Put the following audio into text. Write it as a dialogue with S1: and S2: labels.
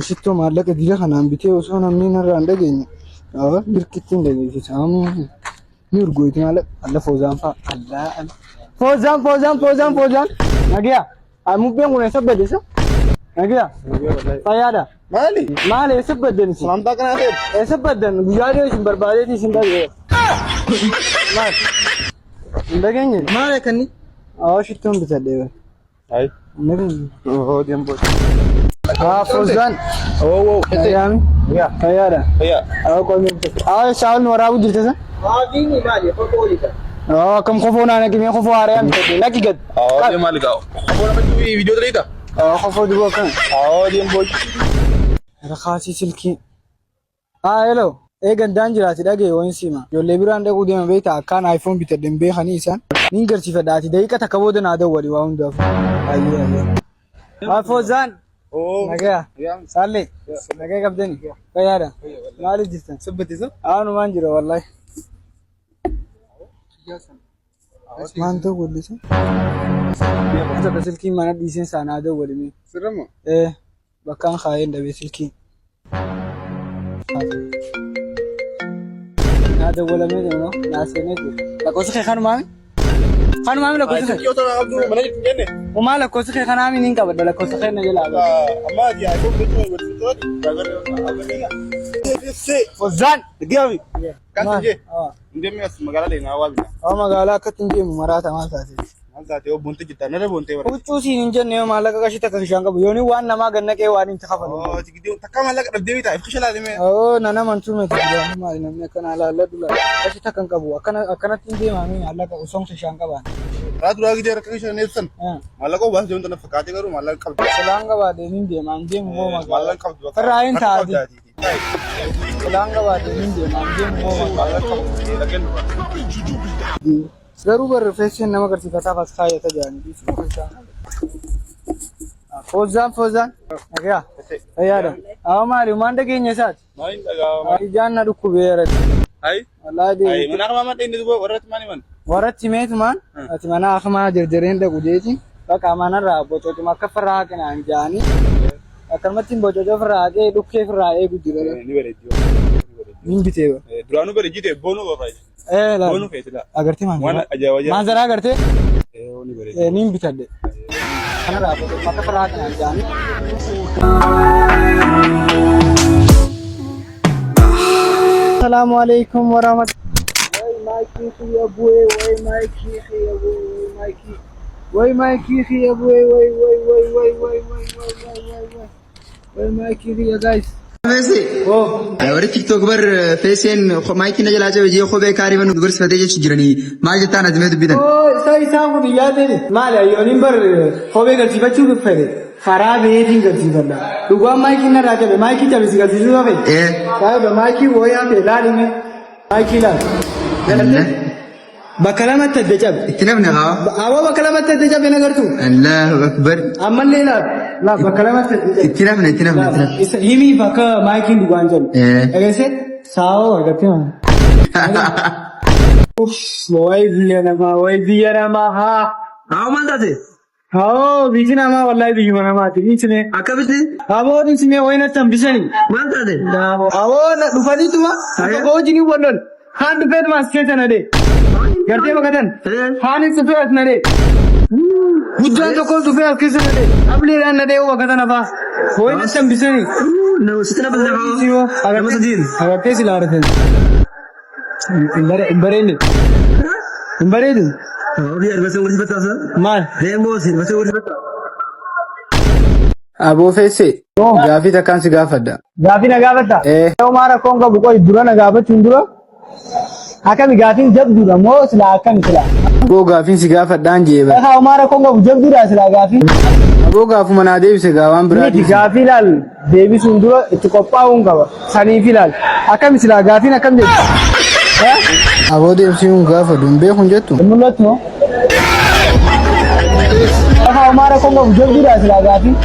S1: Shittoo maallaqa dila kanaan bitee osoo namni narraa hin dhageenye. Dirqitti hin dhageessisa. Ni urgooyti maallaqa. Alla foozaan fa'a. Allaa alla. Foozaan foozaan foozaan foozaan. Nagiyaa. Mubbeen kun eessa badde isa? Nagiyaa. Fayyaadha.
S2: Maali?
S1: Maali eessa baddan isin?
S2: Salaamtaa kanaa ta'e.
S1: Eessa baddan? Guyyaa dhiyoo isin barbaadeeti isin dhagee. Maal? Hin dhageenye?
S2: Maali akkanni?
S1: Awwa shittoon bitadhee bara.
S2: Ayi.
S1: Hin dhageenye.
S2: Oo deemboo.
S1: Haa Foozaan.
S2: Oo oo.
S1: Nagayaami.
S2: Yaa.
S1: Fayyaadha.
S2: Fayyaa.
S1: Awwa qoomee bitadhe. Awwa saawwan waraabuu jirte sa?
S3: Maatiin maali? Kofoo olita.
S1: Awwa akkam kofoo naa naqi mee kofoo haarayaan bitadhe naqi gad.
S2: Oo deem maali gaa? Kofoo nama jiru viidiyoo dalaita?
S1: Awwa kofoo duboo akkana.
S2: Oo deemboo.
S1: Rakaasii silkii. Haa hello. Ee gandaan jiraati dhagaye wayin siima. Ijoollee biraan dhaquu deema beektaa akkaan iPhone bitadhe hin beekanii isaan. Nin garsiifadha ati daqiiqa takka booda naa dawwali waa hundaafuu. Ayyee ayyee. Haa Foozaan.
S2: Oo.
S1: Nagaya. Saallee. Nagaya qabdani. Fayyaadha. Maaliif jirtan?
S2: Sabbatiisa?
S1: Aanumaan jira wallahi. Maan ta'u wallisa? Takka silkiin mana dhiiseen isaa naa dawwali mee.
S2: Sirrama?
S1: Ee bakkaan kaayeen dhabee silkii. Naa dawwalamee jira naa seenee jira. Lakkoofsa kee kanumaami? Kanumaami lakkoofsa kee?
S2: Yoo ta'u abduu mana jirtu jenne.
S1: Umaa lakkoofsa kee kanaami niin qabadha lakkoofsa kee na jalaa qaba.
S2: Amma ati iPhone bittuu godhatu.
S1: Fozzaan!
S2: Gaafi. Kan
S1: Maal?
S2: jee.
S1: Haa.
S2: Ndemmi as magaalaa deemaa waa bina.
S1: Haa magaalaa akkatti hin deemu maraata maal taate?
S2: Maal taate yoo boonte jirta nara boontee bara.
S1: Huccuu siin hin jenne yoo maallaqa qashii takka kishaan qabu yooni waan namaa gannaqee waan hin kafalu.
S2: Oo tigidii takka maallaqa dhabdee bitaa if kisha laalimee.
S1: Oo nana mantuu miti duraan maali namni akkana laalladhu laala. Qashii takka hin qabu akkana akkanatti hin deemame maallaqa osoon kishaan qabaan.
S2: Karaa duraa gidee rakka kisha neebsan. Maallaqa obaas deemtu na fakkaatee garuu maallaqa qabdu.
S1: Silaan qabaadhee niin deema hin deemu moo magaalaa.
S2: Maallaqa qabdu.
S1: Irraa hin taate. Silaan qabaadhee niin deema hin deemu moo magaalaa. Garuu barreeffamni nama agarsiifataaf as kaayata jedhanii. Foozaan foozaan. Nagaa. Fayyaadha. Awwa maali waan dhageenya isaati.
S2: Maal dhagaa'ama?
S1: Ijaan na dhukkubeera.
S2: Ayi.
S1: Wallaahi
S2: Ayi
S1: deebi.
S2: mana akama madda inni duuba warratti maal himan?
S1: Warratti meetumaan ati mana akamaa jarjareen dhaqu jeeti. Bakka manarraa bococuma akka firraa haqinaan ja'anii. Akkanumatti bococoo firraa haqee dhukkee firraa eegu jira.
S2: Ni bareeddi.
S1: Nin bitee ba.
S2: Duraanuu bareejjite boonuu barbaade.
S1: Eh laal.
S2: Boonuu feeti laa.
S1: Agartee
S2: Waan
S1: maanzaraa.
S2: ajaa'ibaa jira.
S1: Maanzaraa agartee?
S2: Ni bareeddi.
S1: Nin bitadhe. Kanarraa bococuma akka firraa haqinaan ja'anii. Salaamu alaikum warahmatullahi. Way maayikii kiyya bu'ee way maayikii kiyya bu'ee way maayikii. Way maayikii kiyya bu'ee way way way way way way way way way way. Way maayikii kiyya guys.
S4: Feesee.
S1: Oh.
S4: Warri TikTok bar feeseen maayikii na jalaa cabe jee kophee kaarii nu gorsifatee jechu jiranii maal jettaan ati mee dubbitan.
S1: Oh, isa isaan kun yaadeen maali ayyooniin bar kophee galchifachuu fedhe karaa beetiin galchifadha. Dhugaan maayikiin narraa cabe maayikii cabe si galchisuu hafe.
S4: Ee.
S1: Saayiba maayikii wayii hafe laalime maayikii laal.
S4: Allah.
S1: Bakka lamatti adda cabe.
S4: Itti namni haa.
S1: Awwa bakka lamatti adda cabe nagartu.
S4: Allahu akbar.
S1: Ammallee laal. Laal bakka lamatti adda cabe.
S4: Itti namni itti namni itti namni.
S1: Isa himii bakka maayikiin dhugaan cabe.
S4: Ee.
S1: Dhageessee saawoo argattee maal. Way biyya namaa way biyya namaa haa.
S4: Haa maal taate?
S1: Haa biyyi namaa wallahi biyyuma namaati dhiisne.
S4: Akkamitti?
S1: Aboo dhiisne wayi natti hambisani.
S4: Maal taate?
S1: Aboo na dhufaniituma
S4: Ayya.
S1: akka wajjin wal lol. Kaan dhufeetuma as keessa na dhee. Gartee bakatan. Kaanis dhufee as na dhee. Guddaan tokkos dhufee as keessa na dhee. Ableedhaan na dhee bakatan afaa. Wayi natti hambisani.
S4: Sitti nama Nama sadiin.
S1: Agartee silaa argatan. Hin bareedne. Hin bareedu.
S4: Ofii arbasee gorsifataa sa?
S1: Maal?
S4: Deemoo si arbasee gorsifataa?
S1: Aboo feessee gaafii takkaan si gaafadha.
S3: Gaafii na gaafatta?
S1: Ee.
S3: Homaa rakkoon qabu qoy dura na gaafachuun dura akkami gaafiin jabduudha moo silaa akkami silaa?
S1: Aboo gaafiin si gaafadhaan jee bara.
S3: Egaa homaa rakkoon qabu jabduudha silaa gaafiin?
S1: Aboo gaafuma naa deebise gaa waan biraa
S3: Miti
S1: dhiisi.
S3: gaafii laal deebisuun dura itti qophaa'uun qaba. Saniif ilaal. Akkami silaa gaafiin akkam jetti?
S1: Aboo deebisii gaafadhu hin beeku hin jettu.
S3: Hin mul'attu moo? Egaa homaa rakkoon qabu jabduudha silaa gaafiin?